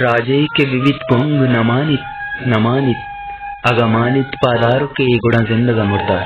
راجے کہ بہ بیت گنگ نہ مانیت، نہ مانیت، اگاں مانیت پادار کہ گڑا زندگ ءُ مردار۔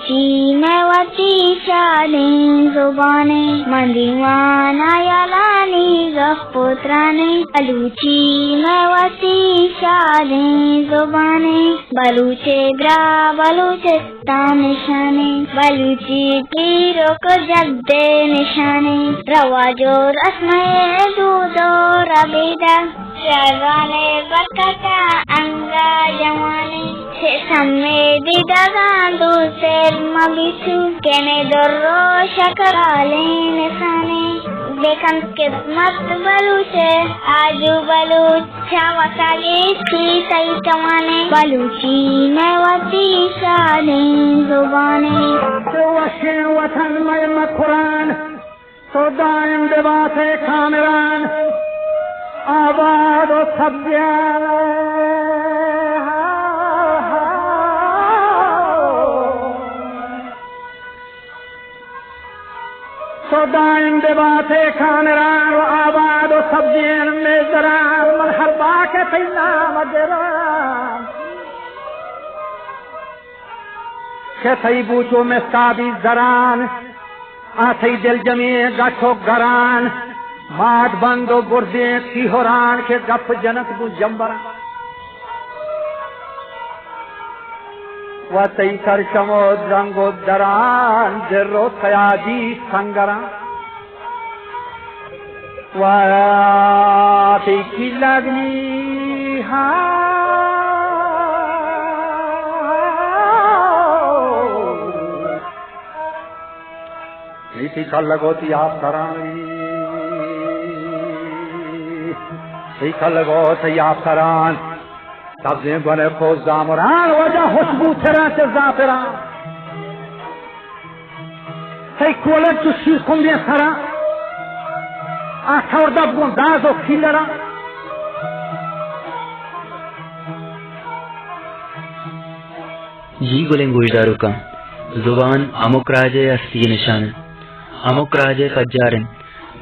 چی مئے وتی شادیں زبانے، من دیوانہ یلانی گپ ءُ ترانے۔ بلوچی مئے وتی شادیں زبانے، بلوچے برا بلوچے تاں نشانے، بلوچی پیرک ءُ جد ءِ نشانے، رواج ءُ رسم ءِ دود ءُ ربیدگ، شران ءِ برکت ءَ انگہ جوانے، چہ سمے دیدگاں دور سیر مہ بیتو، کنے در ءُ شکرالیں نشانے، بکنت خدمت بلوچ ءِ آجو بلوچ۔ چہ وسا گیشتر تئی توانے، بلوچی مئے وتی شادیں زبانے۔ تو وشیں وطن مئے مکران، تو دائم ببات اے کامران، آباد ءُ سبزیان۔ تو دائم ببات اے کامران ءُ آباد ءُ سبزیں میزران، من ہر باک ءَ تئی نام ءَ گراں۔ کہ تئی بوچ ءُ مستابی زران، آ تئی دلجمیں گٹ ءُ گران، مات بند ءُ بردیں تیہران، کہ گپ جنت گوں جمبران۔ و تئی سرشم ءُ درنگ ءُ دران، در ءُ سیادی سنگران۔ و تئی کلگنی ہاں۔ نی تئی کلگ ءُ تئی آپتران، تئی کلگ ءُ تئی آپتران، سبزیں گون ءِ پوست زامران، واجہ خوشبو تران چہ زعفران۔ تئی کولگ چو شیر کنبیں سران، آ تور دپ گوں داز ءُ کیلران۔ جی گلیں گوشداروکاں، زبان ہمک راج ءِ ہستی ءِ نشان انت، ہمک راج ءِ پجار انت۔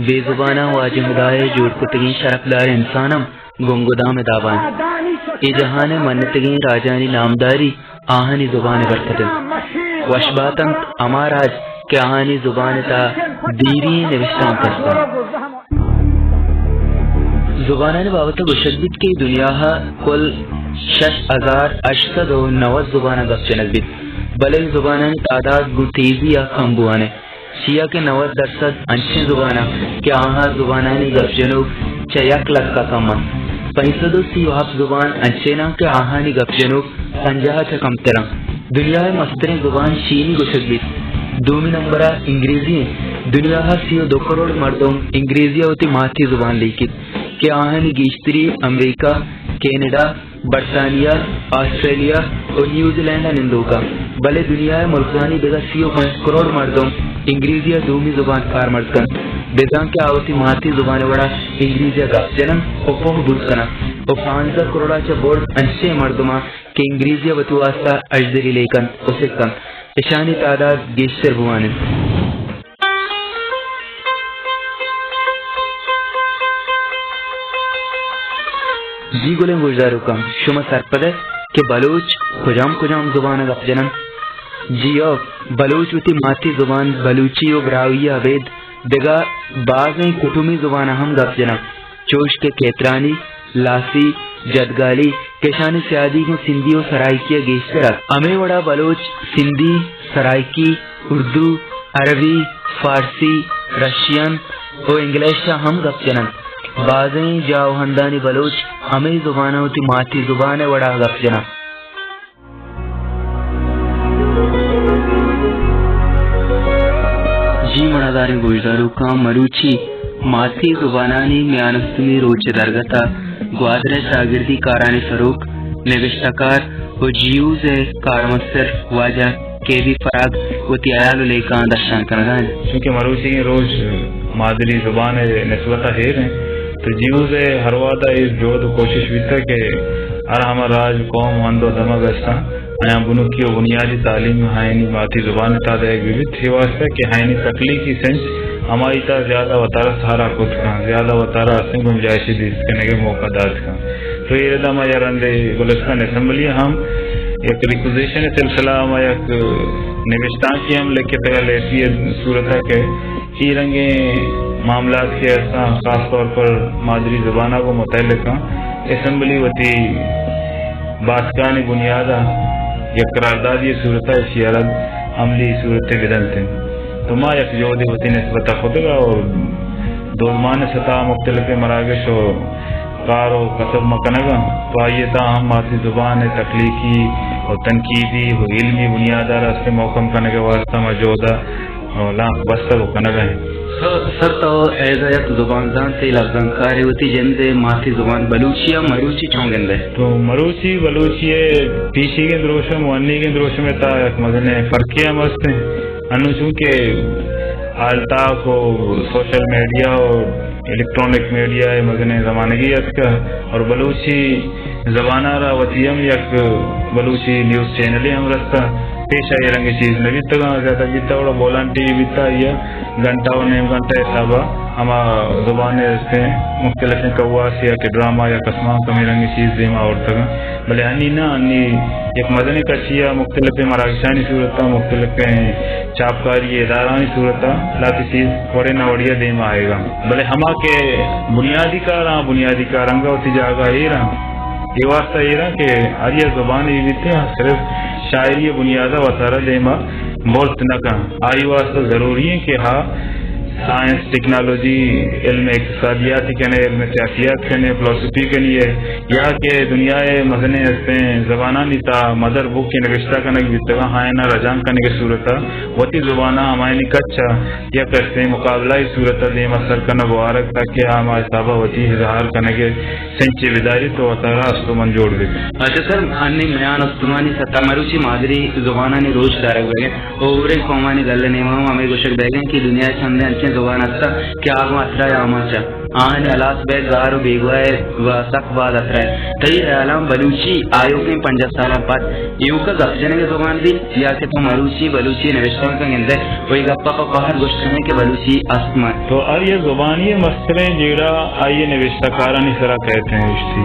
بے زباناں واجہ ہدا ءِ جوڑ کتگیں شرپداریں انسان ہم گنگدام ءِ دابا انت۔ اے جہان ءِ منتگیں راجانی نامداری آہانی زبان ءِ برکت انت۔ وش بات انت ہما راج کہ آہانی زبان ءِ تہا دیری ئیں نبشتانک است انت۔ زبانانی بابت ءَ گوشگ بیت کہ دنیا ءَ کل شش ہزار ہشت سد ءُ نود زبان ءَ گپ جنگ بیت، بلے زبانانی تعداد گوں تیزی ءَ کم بوان انت، چیا کہ نود درسد انچیں زبان انت کہ آہاں زبانانی گپ جنوک چہ یک لکھ ءَ کم انت۔ پنچ سد ءُ سی ءُ ہپت زبان انچیں انت کہ آہانی گپ جنوک پنجاہ ءَ چہ کمتر انت۔ دنیا ءِ مستریں زبان چینی گوشگ بیت، دومی نمبر ءَ انگریزی انت۔ دنیا ءَ سی ءُ دو کروڑ مردم انگریزی ءَ وتی ماتی زبان لیکیت کہ آہانی گیشتری امریکہ، کینیڈا، برطانیہ، آسٹریلیا ءُ نیوزی لینڈ ءَ نندوک انت، بلے دنیا ءِ ملکانی دگہ سی ءُ پنچ کروڑ مردم انگریزی ءَ دومی زبان کارمرز کنت، بزاں کہ آ وتی ماتی زبان ءِ وڑا انگریزی ءَ گپ جن انت ءُ پوہ بوت کن انت ءُ پانزدہ کروڑ ءَ چہ برز انچیں مردماں کہ انگریزی ءَ وتی واستا ہژدری لیک انت ءُ سک انت، اشانی تعداد گیشتر بوان انت۔ جی گلیں گوشداروکاں، شما سرپد ئے کہ بلوچ کجام کجام زبان ءَ گپ جن انت؟ جی ہو، بلوچ وتی ماتی زبان بلوچی ءُ براہوئی ءَ ابید دگہ بازیں کٹومی زبان ءَ ہم گپ جن انت، چوش کہ کھیترانی، لاسی، جدگالی، کہ اشانی سیادی گوں سندھی ءُ سرائیکی ءَ گیشتر ات۔ ہمے وڑا بلوچ سندھی، سرائیکی، اردو، عربی، فارسی، رشین ءُ انگلش ءَ ہم گپ جن انت۔ بازیں جاہ ءُ ہندانی بلوچ ہمے زبان ءَ وتی ماتی زبان ءِ وڑا گپ جن انت۔ جی مناداریں گوشداروکاں، مروچی ماتی زبانانی میانستمی روچ ءِ درگت ءَ گوادر ءِ چاگردی کارانی سروک، نبشتہ کار ءُ جیوز ءِ کارمستر واجہ کے بی فراگ وتی ہیال ءُ لیکہاں درشان کنگ ءَ انت۔ چونکہ مروچیگیں روچ مادری زبان ءِ نسبت ءَ ہیر انت، تو جیوز ءِ ہر وہد ءَ اے جہد ءُ کوشش بیتگ کہ ہر ہما راج، قوم، ہند ءُ دمگ استاں، آیاں بنکی ءُ بنیادی تعلیم آیانی ماتی زبان ءِ تہا دئیگ بہ بیت، اے واسطہ کہ آیانی تخلیقی سنچ ہمائی تا زیادہ وتارا سہارا کت کن، زیادہ وتارا استیں گنجائش دیست کنگے موقع دات کن۔ تو اے ردا ما یا رندے گلستان اسمبلی ہم یک ریکوزیشن سلسلہ، ما یک نوشتانکی ہم لکھتگا لیٹری صورتا کہ اے رنگیں معاملات کہ استاں، خاص طور پر مادری زباناں گوں متعلق آں، اسمبلی وتی باسکانی بنیاد ء یک قراردادی صورت ء ایشی ء را عملی صورت ء بدنت انت۔ تو ما یک جہدے وتی نسبت ء خود ء اور دو زبان ء سطح مختلف مراگش و کار و کسب مکنگ ء تو آئی ء تہا ہم ماتی زبان ء تخلیقی و تنقیدی و علمی بنیاد ء را است محکم کنگ ء واستہ ما جہد ء لانک بستگ و کنگ ء انت۔ سر، تو ایز ء یک زبان زانتے، لبزانکارے، وتی جند ء ماتی زبان بلوچی ء مروچی چون گندئے؟ تو مروچی بلوچی ء پیشیگیں دروشم و انیگیں دروشم ء تہا یک مزنیں فرقے ہم است انت۔ انوں چونکہ آلتاک و سوشل میڈیا و الیکٹرانک میڈیا ء مزنیں زمانگے اتکہ اور بلوچی زبان ء را وتی ہم یک بلوچی نیوز چینلے ہم رستہ۔ پیش ء اے رنگیں چیز نہ بیتگاں، زیادہ بیتا گڑا بولان ٹی وی بیتا، آئی ء گھنٹہ و نیم گھنٹہ حساب ء ہما زبان ء استیں مختلفیں کواس یا کہ ڈرامہ یا کسمانک ہمے رنگیں چیز دیما آورتگاں۔ بلے انی نہ، انی یک مزنیں کچی ء مختلفیں مراگشانی صورت ء، مختلفیں چاپکاری ادارہانی صورت ء لہتے چیز وڑے نہ وڑے ء دیما آئیگاں۔ بلے ہما کہ بنیادی کار آں، بنیادی کار انگا وتی جاگہ ایر آں۔ اے واسطہ ایراں کہ ہر یک زبانے بیتیں، صرف شاعری ء بنیاد ء وتارا دیما برت نہ کن۔ آئی واسطہ ضروری ہیں کہ ہا سائنس، ٹیکنالوجی، علم اقتصادیات کنے، علم سیاسیات کنے، فلسفی کنے، یا کہ دنیا ء مزنیں استیں زبانانی تا مدر بک نوشتہ کنگ بیتگاں، ہائنا رجانک کنگ صورت ء وتی زبان ء ہمائنی کچ ء یک استیں مقابلہ ء صورت ء دیما سر کنگ و آرگ تاکہ آ ہما حساب ء وتی اظہار کنگ ء سنچے بداریت و وتارا استمان جوڑ بیت۔ اچھا سر، انی میان استمانی سطح مروچی مادری زبانانی روچ دارگ بیگ انت و ہوریں قومانی گل ء نیمہ ہم ہمے گوشگ بیگ انت کہ دنیا ء چندے انچیں زبان ہستاں کہ آ گوں ہترہ ء آماچ ء آہانی ہلاس بیگ گار و بیگواہ ء و سک باز ہترہ انت۔ تئی ہیالاں بلوچی آیوکیں پنجاہ سالاں پد ایوک ء گپ جنگ ء زبان بیت؟ یا کہ تو مروچی بلوچی نوشتانک ء گندئے و اے گپ ء پہ پہل گوشت کنئے کہ بلوچی است مہ انت؟ تو ہر یک زبانی ء مستریں جیڑہ آئی ء نبشتہ کارانی سرا کئیت انت، گوشتی۔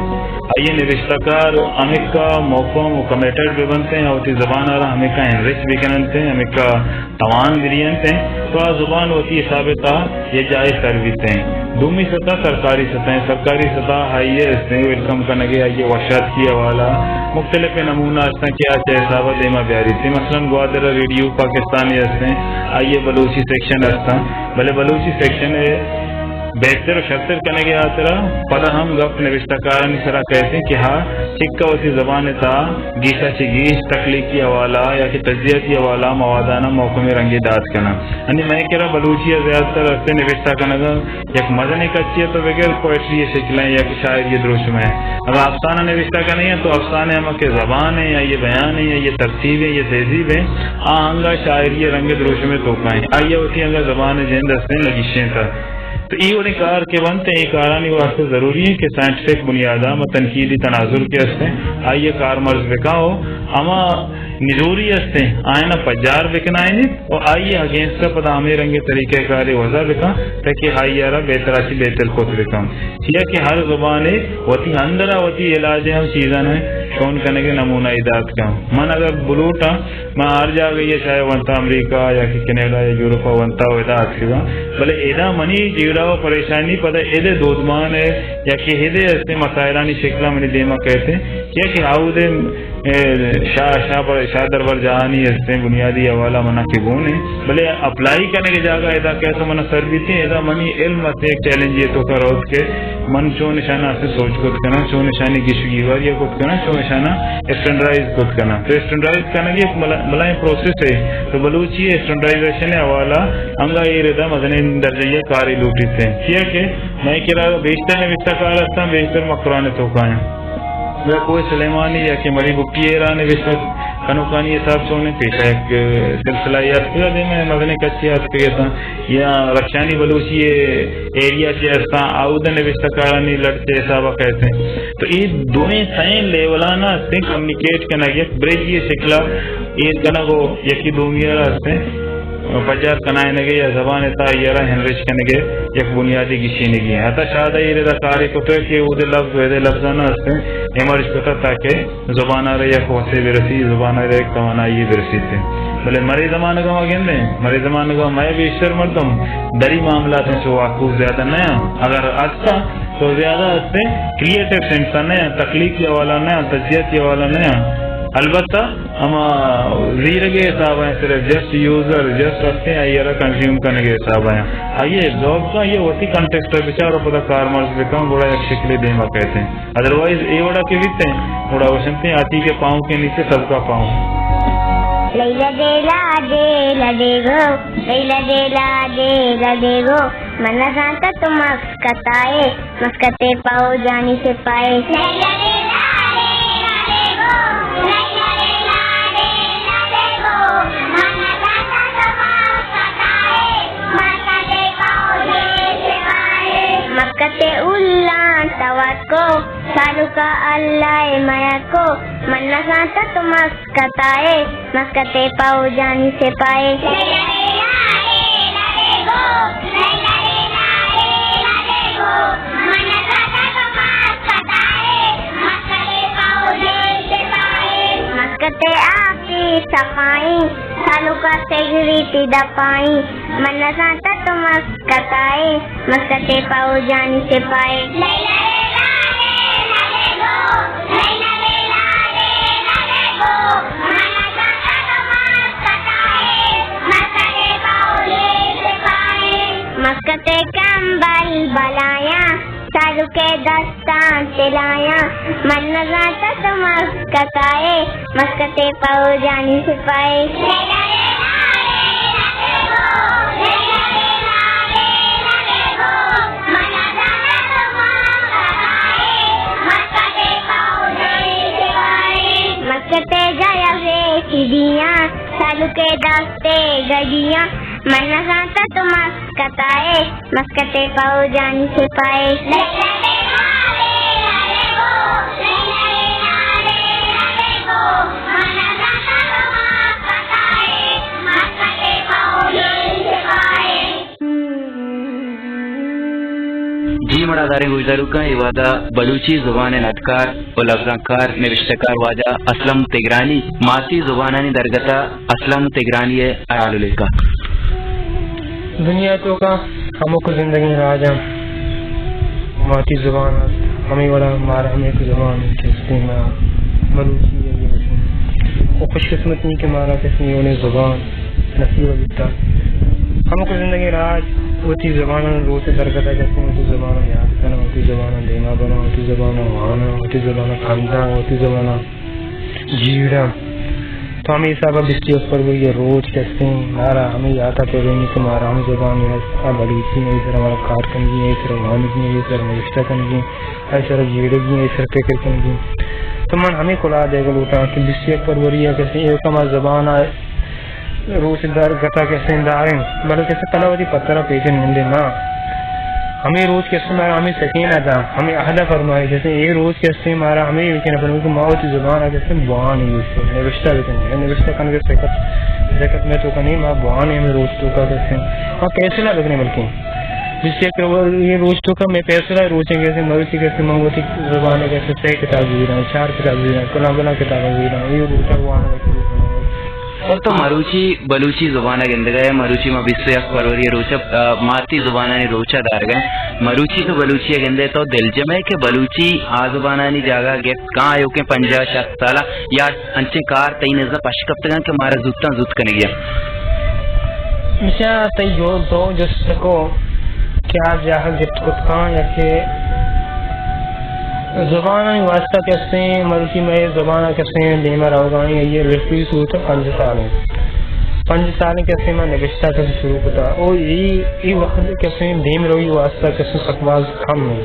آئی ء نبشتہ کار ہمکا محکم و کمیٹڈ بہ بنت انت، وتی زبان ء را ہمکا انرچ بہ کن انت، ہمکا توان بہ دینت انت، تو آ زبان وتی حساب ء تہا یک جاہے سر بیت انت۔ دومی سطح سرکاری سطح انت۔ سرکاری سطح آئی ء استیں ویلکم کنگ ء، آئی ء وشاتکی حوالہ مختلف نمونہ ہستاں کہ آ چہ حساب ء دیما بیاریت۔ مثلاً گوادر ء ریڈیو پاکستان ء استیں، آئی ء بلوچی سیکشن ہستاں، بلے بلوچی سیکشن ء بہتر و شرتر کنگ ء ہاترا پدا ہم گپ نبشتہ کارانی سرا کئیت انت کہ ہا چکا وتی زبان ء تہا گیش ء چہ گیش تخلیقی حوالہ یا کہ تجزیاتی حوالہ موادانا محکمیں رنگے دات کناں۔ انی مئے کرا بلوچی ء زیادہ تر استیں نبشتہ کنگ ء یک مزنیں کچے ء تو بگر پوئٹری ء شکل ء یا کہ شاعری ء دروشم ء۔ اگاں افسانہ نبشتہ کنگ ء تو افسانہ ہما کہ زبان ء، آئی ء بیان ء، آئی ء ترتیب ء، آئی ء تہذیب ء، آ انگا شاعری ء رنگ ء دروشم ء توکا انت۔ آئی ء وتی انگا زبان ء جند استیں لگیشینتہ۔ تو اے وڑیں کار کہ بنت، اے کارانی واسطہ ضروری ہے کہ سائنٹیفک بنیاد ء ہما تنقیدی تناظر کہ است انت، آئی ء کارمرز بکاں و ہما نزوری است انت، آیانا پجار بکنائینیت و آئی ء اگینسٹ ء پدا ہمے رنگیں طریقہ کارے وضع بکاں تاکہ آئی ء را بہترا چہ بہتر کت بکاں۔ چیا کہ ہر زبانے وتی اندرا وتی علاج ء ہم چیزاں شون کنگ ء نمونہ ء دات کن۔ من اگر بلوٹاں، من ہر جاگہ ء چاہے ونتا امریکہ یا کہ کینیڈا یا یورپ ء ونتا و ادا اتکگاں، بلے ادا منی جیڑہ و پریشانی پدا اد ء دودمان ء یا کہ اد ء استیں مسائلانی شکل ء منی دیما کئیت انت، چیا کہ آود ء اے شاہ، شاہ بر-، شاہ دربر جہانی استیں بنیادی حوالہ منا کہ گون انت، بلے اپلائی کنگ ء جاگہ ادا کئیت و منا سر بیت انت، ادا منی علم است یک چیلنجے توکا روت کہ من چون اشانا است سوچ کت کناں، چون اشانی گیش و گیواری ء کت کناں، چون اشانا اسٹینڈرائز کت کناں۔ تو اسٹینڈرائز کنگ یک بلا-، بلاہیں پروسیس ہے۔ تو بلوچی اسٹینڈرائزیشن ء حوالہ انگا اے ردا مزنیں درجہ ء کارے لوٹیت انت۔ چیا کہ مئے کرا بیشتر نبشتہ کار استاں، بیشتر مکران ء توکا انت۔ گڑا کوہ سلیمانی یا کہ مری بگٹی ء را نبشتہ کنوکانی حساب چون انت؟ پیشا یک سلسلہ یے اتکگ ء دیما مزنیں کچے اتکگ اتاں یا رخشانی بلوچی ء ایریا چہ استاں، آود ء نبشتہ کارانی لڑ چہ حساب ء کئیت انت۔ تو اے دوئیں سئیں لیولان ء استیں کمیونیکیٹ کنگ، یک برج ء شکل ء ایر کنگ و یکی دومی ء را استیں پجار کنائینگ ءِ یا زبان ءِ تہا آئی ءَ را انرچ کنگ ءِ یک بنیادی گچینگی اِنت۔ حتی شاید آئی ءَ ادا کارے کتگ کہ اود ءِ لبز و اد ءِ لبزاں است اِنت، ایمرج کتگ تاکہ زبان ءَ را یک وسے برسی، زبان ءَ را یک توانائی برسیت۔ بلے مرے زمانگ ءَ ما گندیں، مرے زمانگ ءَ مئے بیشتر مردم دری معاملات چو واقف زیادہ نہ اَنت۔ اگر است اَنت تو زیادہ است اَنت، کریئیٹو سینس ءَ نہ اَنت، تخلیقی حوالہ نہ اَنت، تجزیاتی حوالہ نہ اَنت۔ البتہ ہما زیرگ ءِ حساب ءَ صرف جسٹ یوزر، جسٹ است اَنت، آئی ءَ را کنزیوم کنگ ءِ حساب ءَ۔ آئی ءَ ابزارب کن، آئی ءَ وتی کانٹیکسٹ ءَ بچار ءُ پدا کارمرز بکن، گڑا یک شکلے دیم ءَ کئیت اِنت۔ ادروائز اے وڑا کہ بیت اِنت، گڑا گوش اَنت، ہاتھی کے پاؤں کے نیچے سب کا پاؤں۔ لیلا دیلا دیلا دیگو، لیلا دیلا دیلا دیگو، من نزانتا تو مسکتا ئے، مسکتے پاؤ جانی سپاہی۔ مسکتے اولان توار کو، سالوکا اللہ میا کو، من نزانتا تو مسکتا ئے، مسکتے پاؤ جانی سپاہی۔ مسکتے آپی سپاہی، سالوکا سگریٹی دپاہی، من نزانتا تو مسکتا ئے، مسکتے پاؤ جانی سپاہی۔ مسکتے کمبل بلایاں، سالوکے دستاں تلایاں، من نزانتا تو مسکتا ئے، مسکتے پاؤ جانی سپاہی۔ مسکتے جایا ویسی دیاں، سالوکے دستے گڈیاں، من نزانتا تو مسکتا ئے، مسکتے پاؤ جانی سپاہی۔ جی مڑاداریں گوشداروکاں، اے وہدا بلوچی زبان ءِ ندکار و لبزانکار، نبشتہ کار واجہ اسلم تگرانی ماتی زبانانی درگت ءَ اسلم تگرانی ءِ ہیال و لیکہ۔ دنیا ءِ توکا ہمک زندگیں راجاں ماتی زبان است، ہمے وڑا مارا ہم یک زبان کہ استیں، ما بلوچی ءَ گوشیں۔ و خوش قسمتی کہ مارا کسے اے وڑیں زبان نصیب بیتا۔ ہمک زندگیں راج وتی زباناں روچ درگت ءَ کسے وتی زباناں یات کناں، وتی زباناں دیما براں، وتی زباناں واناں، وتی زباناں کنداں، وتی زباناں جیڑاں۔ تو ہمے حساب ءَ بیست و یک فروری ءِ روچ کہ استیں، مارا ہمے یات ءَ پرینی کہ مارا ہم زبانے است، آ بلوچی ءِ، اے سر ءَ مارا کار کنگی ءَ، اے سر ءَ وانگی ءَ، اے سر ءَ نبشتہ کنگی ءَ، اے سر ءَ جیڑگی ءَ، اے سر ءَ فکر کنگی ءَ۔ تو من ہمے کلاہ دیگ ءَ لوٹاں کہ بیست و یک فروری ءَ کہ استیں، ایوک ءَ ما زبان ءَ روچ درگت ءَ کہ استیں داریں، بلے کہ استیں پدا وتی پتر ءَ پیچ ءَ نندیں نا۔ ہمے روچ کہ استیں مارا ہمے سکین ءَ داں، ہمے عہد ءَ فرمائش استیں، اے روچ کہ استیں مارا ہمے یقین ءَ فرمائش کہ ما وتی زبان ءَ کہ استیں بوان ایش نبشتہ بکنیں، نبشتہ کنگ ءِ سکت، سکت مئے توکا نیں، ما بوان ہمے روچ توکا کہ استیں ما فیصلہ بکنیں، بلکیں بیست و یک اے روچ توکا مئے فیصلہ روچیں کہ استیں مروچی کہ استیں ما وتی زبان ءَ کہ استیں سئے کتاب زیراں، چار کتاب زیراں، کلاں بلاں کتاب زیراں، اے روچ ءَ وانگ ءَ اور تو مروچی بلوچی زبان ءَ گندگ ءَ ئے، مروچی ما بیست و یک فروری ءِ روچ ءَ، آ، ماتی زبانانی روچ ءَ دارگ ءَ ایں۔ مروچی تو بلوچی ءَ گندئے، تو دلجم ئے کہ بلوچی آ زبانانی جاگہ ءَ گپت کاں ایوکیں پنجاہ شست سال ءَ، یا انچیں کار تئی نز ءَ پش کپتگ اَنت کہ مارا زوتاں زوت کنگی اَنت؟ مچا تئی جو دو جست کو کہ آ جاگہ ءَ گپت کت کاں یا کہ زبانانی واسطہ کہ استیں، مروچی مئے زبان ءَ کہ استیں دیم ءَ روگ ءَ ایں، آئی ءِ لٹریری صورت ءَ پنچ سال ایں۔ پنچ سال ایں کہ استیں ما نبشتہ کہ شروع کتا۔ او اے، اے وقت کہ استیں دیم روی واسطہ کہ استیں سک باز کم ایں۔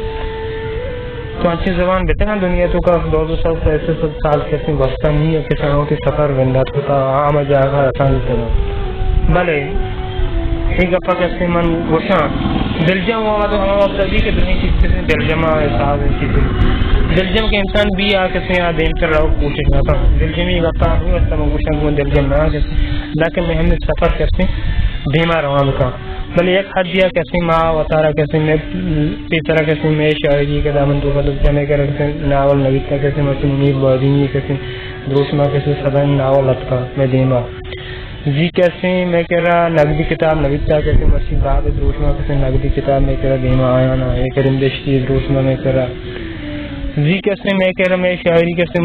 تو انچیں زبان بیتگ اَنت دنیا ءِ توکا دو دو سد، سئے سئے سد سال کہ استیں گوستہ نی ایں، کساناں وتی سفر بندات کتا، آ ہما جاگہ ءَ رسانتگ اَنت۔ بلے اے گپ ءَ کہ استیں من گوشاں، دلجم وہد ہما وقت ءَ بی کہ دوئیں چیز کہ استیں دلجم ءَ احساس ایں چیز۔ دلجم کہ انسان بی آ کہ استیں آ دیمتر روگ ءِ کوشش نہ کن۔ دلجمی گپ ءَ ہمے واسطہ من گوشاں کہ من دلجم نہ آں کہ استیں، دانکہ مئے ہمے سفر کہ استیں دیما روان بکن۔ بلے یک حدیا کسے ما وتارا کسے مئے پیسرا کسے مئے شاعری کہ دامن توکا تو مئے کرا کسے ناول نویتا کسے مرچی منیر بادینی کسے دروشما کسے صداں ناول اتکا مئے دیما۔ زی کسے مئے کرا نگدی کتاب نویتا کسے مرچی بعد دروشما کسے نگدی کتاب مئے کرا دیما آیا نا، اے کریم دشتی دروشما مئے کرا۔ زی کسے مئے کرا مئے شاعری کسے،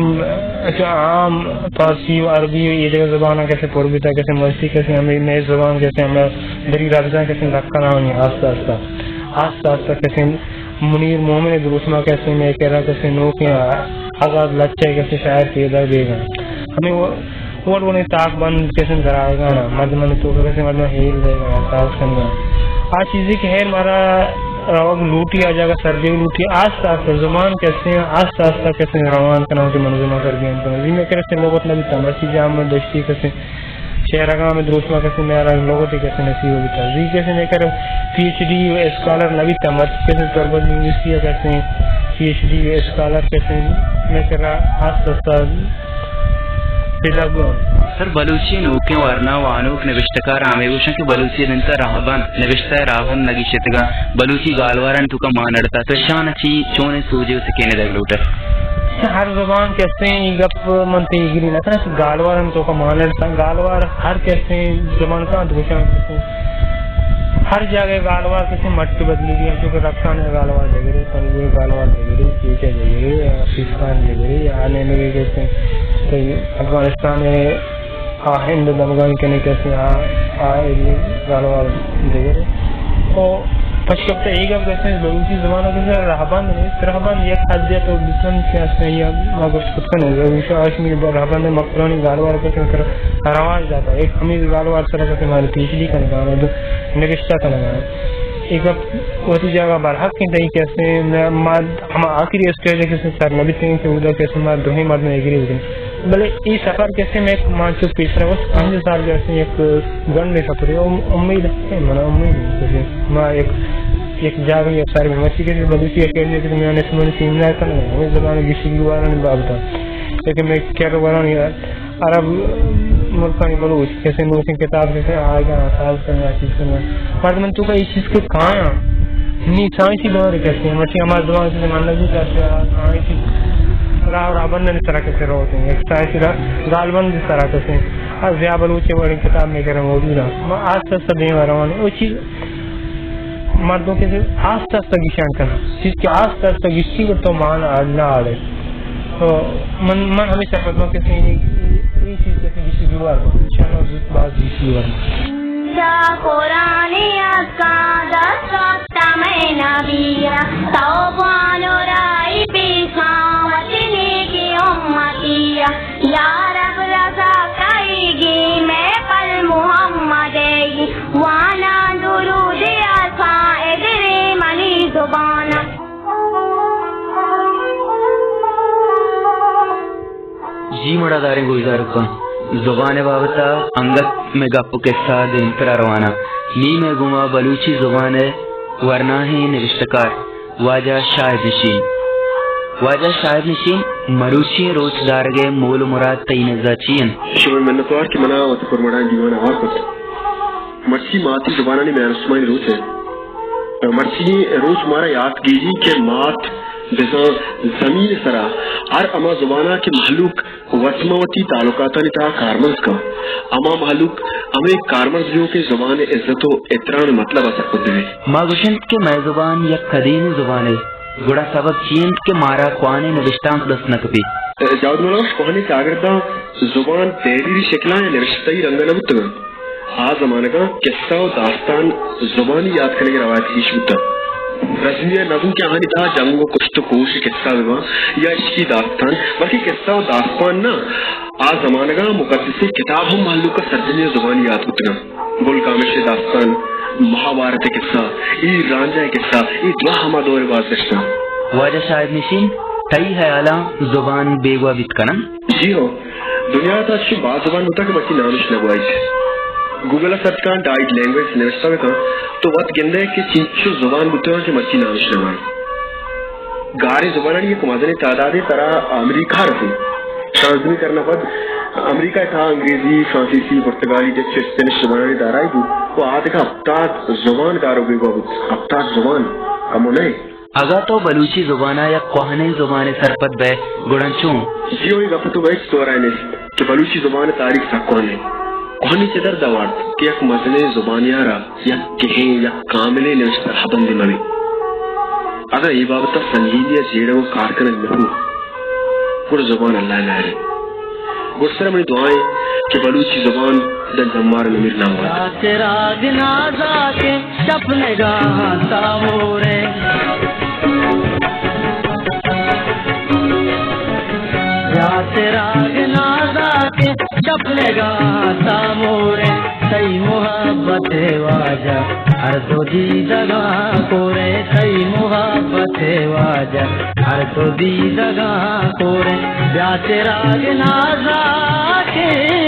اچھا، عام فارسی و عربی و اے دگہ زباناں کسے پر بیتا کسے مرچی کسے ہمے مئے زبان کسے ہمے دری ربزاں کسے لکھنانی آستہ آستہ، آستہ آستہ کسے منیر مومن دروشما کسے مئے کرا کسے نوکیں آزاد لچہ کسے شاعر پیدا بیگا۔ ہمے و-، وڑ وڑیں تاک بند کسے درائیگانا، مردمانی توکا کسے مردم ہیل دیگا، ساز کنگا۔ آ چیزے کہ ہیر مارا روگ لوٹی، آ جاگہ سر دیگ لوٹی، آستہ آستہ زبان کسے آستہ آستہ کسے روان کناں وتی منظومہ سر بیان کناں۔ زی مئے کرا کسے لغت نہ بیتا، مرچی جام دشتی کسے شعر اگاں ہمے دروشما کسے میارا لغتے کسے نصیب بیتا۔ زی کسے مئے کرا پی ایچ ڈی و اسکالر نہ بیتا، مرچی کسے تربت یونیورسٹی کسے پی ایچ ڈی و اسکالر کسے مئے کرا آستہ آستہ پیدا بوان۔ سر، بلوچی نوکیں ورنا وانوک نبشتہ کار ہمے گوشن کہ بلوچی دنتا راہبند، نبشتہ راہبند نگیشتگا، بلوچی گالواران توکا مان اڑتا، تو شان چی چون سوجے و سکینے دگ لوٹا؟ ہر زبان کسے ای گپ من تے ایگری نہ کناں کہ گالوار ہم توکا مان اڑتا، گالوار ہر کسے زبان کا دوشان کسے ہر جاگہ گالوار کسے مٹ بدلی گیا، چونکہ رکھان گالوار دگرے، پنجگور گالوار دگرے، کیچا دگرے، سیستان دگرے، یا نیمگے کسے افغانستان آ ہند دمگانی کنے کسے آ، آ ایری گالوار دگرے۔ او پشکپتہ اے گپ کسے بلوچی زبان کسے رہبند نیست، رہبند یک حد تو بسن کہ اسے یا ما گفت کت کنے، روشا آشمی رہبند مکرانی گالوار کسے کر رواج داتا، ایک ہمیں گالوار سر کسے مارے پیچھلی کنے گانا دو نگشتہ کنے گانا۔ اے گپ وتی جاگہ برحق ہیں تئی کسے ما ہما آخری اسٹیج کسے سر نبیتے ہیں کہ ادا کسے ما دوہیں مردم ایگری بودیں۔ بلے اے سفر کسے میں مانچو پیسرا وس پنج سال جیسے یک گنڈے سفرے، ام-، امید ہے، منا امید ہے کہ ما یک، یک جاگہ یا سر میں مرچی کسے بلوچی اکیڈمی کسے میں نے سمجھ سیمینار کرنا ہے، ہمیں زبان گشی کی وارن بابتا۔ لیکن میں کر ورن عرب ملکانی بلوچ کسے نوکیں کتاب کسے آئیگا ساز کرنا، چیز کرنا۔ مردم تو کا اے چیز کے کایا نی سائنسی دور کسے، مرچی ہما زبان کسے من نزی کسے، سائنسی راہ و رہبندانی سرا کسے روتے ہیں، ایک سائنسی راہ گالبند سرا کسے۔ آ ضیاء بلوچ وڑیں کتاب میں کرا موجود ہیں۔ ما آستہ آستہ دیم روان ہیں۔ او چیز مردم کسے آستہ آستہ گیشان کناں۔ چیز کہ آستہ آستہ گیشی تو مان آڑ نہ آڑے۔ تو من، من ہمیشہ مردم کسے اے، اے چیز کسے گیشی دیوار، انشاءاللہ زوت باز گیشی دیوار۔ چا قرآن اتکا دست وقت میں نبیا، توبان و رائی پیساں وطنی کی امتیا۔ یا رب رضا کئیگی میں پل محمد ایگی، وانا درود ارفان ادری منی زبانا۔ جی مڑا داریں گوشداروکاں، زبان ءِ بابت ءَ انگت مئے گپ ءُ کسہ دیمترا روان اَنت۔ نی مئے گوما بلوچی زبان ءِ ورناہیں نبشتہ کار واجہ شاہد نشین۔ واجہ شاہد نشین، مروچی روچ دارگ ءِ مول ءُ مراد تئی نزا چی اِنت؟ شمئے منتوار کہ منا وتی پرمڑاہیں دیوان ءَ ہوار کت۔ مرچی ماتی زبانانی مہر ءُ سمانی روچ اِنت۔ مرچی روچ مارا یات گیجی کہ مات بزاں زمین ءِ سرا ہر ہما زبان ءَ کہ مہلوک وت ماں وتی تعلقاتانی تہا کارمرز کن، ہما مہلوک ہمے کارمرز بیوکیں زبان ءِ عزت ءُ احترام ءِ مطلب ءَ سرپد بہ بیت۔ ما گوش اَنت کہ مئے زبان یک قدیمیں زبانے، گڑا سبب چی اِنت کہ مارا کوہنیں نبشتانک دست نہ کپیت؟ جاوید ملوش، کوہنیں چاگرداں زبان تحریری شکلاں یا نبشتہی رنگ ءَ نہ بوتگ اَنت۔ آ زمانگاں کسہ ءُ داستان زبانی یات کنگ ءِ روایت گیش بوتگ۔ رزمی ءَ نظم کہ آہانی تہا جنگ ءُ کشت ءُ کوش ءِ کسہ بہ باں یا عشقی داستان، بلکیں کسہ ءُ داستان نہ، آ زمانگاں مقدسیں کتاب ہم مہلوک ءَ سرجمی ءَ زبانی یات بوتگ اَنت۔ گل گامش ءِ داستان، مہابھارت ءِ کسہ، ہیر رانجھا ءِ کسہ، اے دراہ ہما دور ءِ بازگشت اَنت۔ واجہ شاہد نشین، تئی ہیالاں زبان بیگواہ بیت کن اَنت؟ جی ہو، دنیا ءِ تہا چو باز زبان بوتگ کہ مرچی نامش نہ گواہیت۔ گوگل ءَ سرچ کن، ڈائیڈ لینگویج نوشتہ بہ کن، تو وت گندئے کہ چنچو زبان بوتگ کہ مرچی نامش نہ گواہیت۔ گاریں زبانانی یک مزنیں تعدادے ترا امریکہ ءَ رسیت۔ شانزدہمی کرن ءَ پد امریکہ ءِ تہا انگریزی، فرانسیسی، پرتگالی، ڈچ ءُ اسپینش زبانانی دارائے بوت ءُ آ دگہ ہپتاد زبان گار ءُ بیگواہ بوت۔ ہپتاد زبان کمو نہ اِنت۔ اگاں تو بلوچی زبان ءَ یک کوہنیں زبانے سرپد بئے، گڑا چون؟ جی، اے گپ ءَ تو ہچ دو رائے نیست کہ بلوچی زبان ءِ تاریخ سک کوہن اِنت۔ کوہنی چہ درد ءَ وارت کہ یک مزنیں زبانے ءَ را یک گہیں، یک کاملیں نبشتہ رہبندے مہ بیت۔ اگاں اے بابت ءَ سنگینی ءَ جیڑگ ءُ کار کنگ نہ بوت، گڑا زبان اللہ ءِ نار اِنت۔ گڈسر ءَ منی دعا اِنت کہ بلوچی زبان داں جمبار ءُ نمیر نہ وارت۔ چراغ نازاکیں شپ نگاہاں تاموریں۔ یا چراغ نازاکیں شپ نگاہاں تاموریں۔ تئی محبت ءِ واجہ ہر دو دیدگاں کوریں، تئی محبت ءِ واجہ ہر دو دیدگاں کوریں، بیا چراغ نازاکیں۔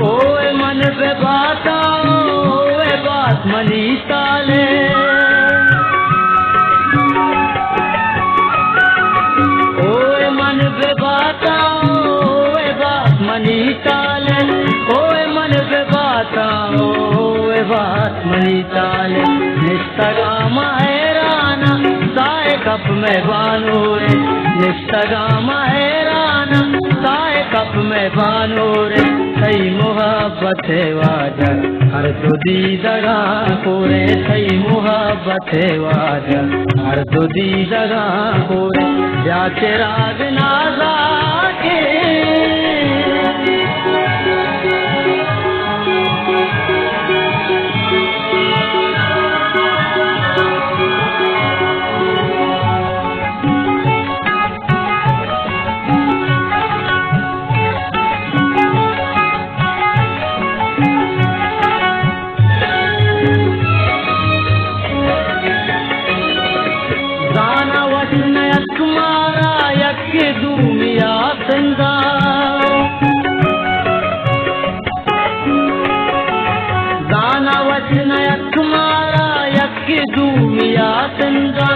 اوئے من بہ باتاں، اوئے بات منی تالے۔ اوئے من بہ باتاں، اوئے بات منی تالے۔ اوئے من بہ باتاں، اوئے بات منی تالے۔ نشتگاں ما حیران، سائے کپ مئے بانوریں۔ نشتگاں ما حیران، سائے کپ مئے بانوریں۔ تئی محبت ءِ واجہ ہر دو دیدگاں کوریں، تئی محبت ءِ واجہ ہر دو دیدگاں کوریں، بیا چراغ نازاکیں۔ زاناں وش نیت مارا یکے دومی ءَ سندا۔ زاناں وش نیت مارا یکے دومی ءَ سندا۔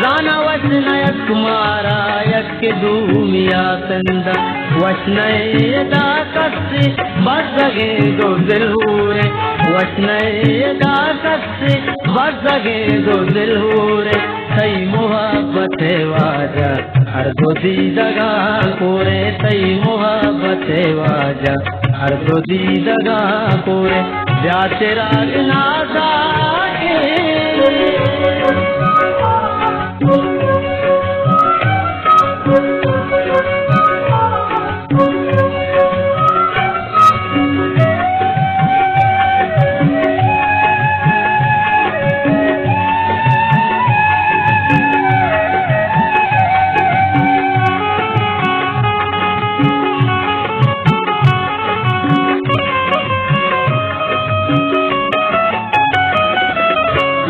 زاناں وش نیت مارا یکے دومی ءَ سندا۔ وش نئے ادا کسے بزگیں دو دل ہوریں۔ وش نئے ادا کسے بزگیں دو دل ہوریں۔ تئی محبت ءِ واجہ ہر دو دیدگاں کوریں، تئی محبت ءِ واجہ ہر دو دیدگاں کوریں، بیا چراغ نازاکیں۔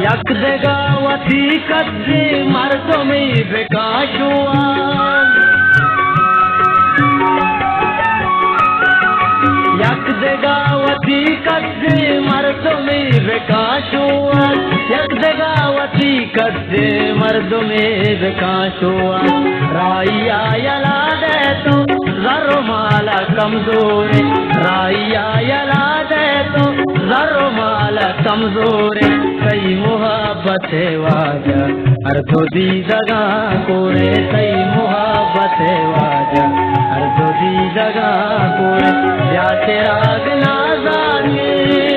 یک دگہ وتی قدیں مردمے بکاشوا۔ یک دگہ وتی قدیں مردمے بکاشوا۔ یک دگہ وتی قدیں مردمے بکاشوا۔ رائی ءَ یلہ دئے تو زر ءُ مال ءَ کمزوریں۔ رائی ءَ یلہ دئے تو زر ءُ مال ءَ کمزوریں۔ تئی محبت ءِ واجہ ہر دو دیدگاں کوریں، تئی محبت ءِ واجہ ہر دو دیدگاں کوریں، بیا چراغ نازاکیں۔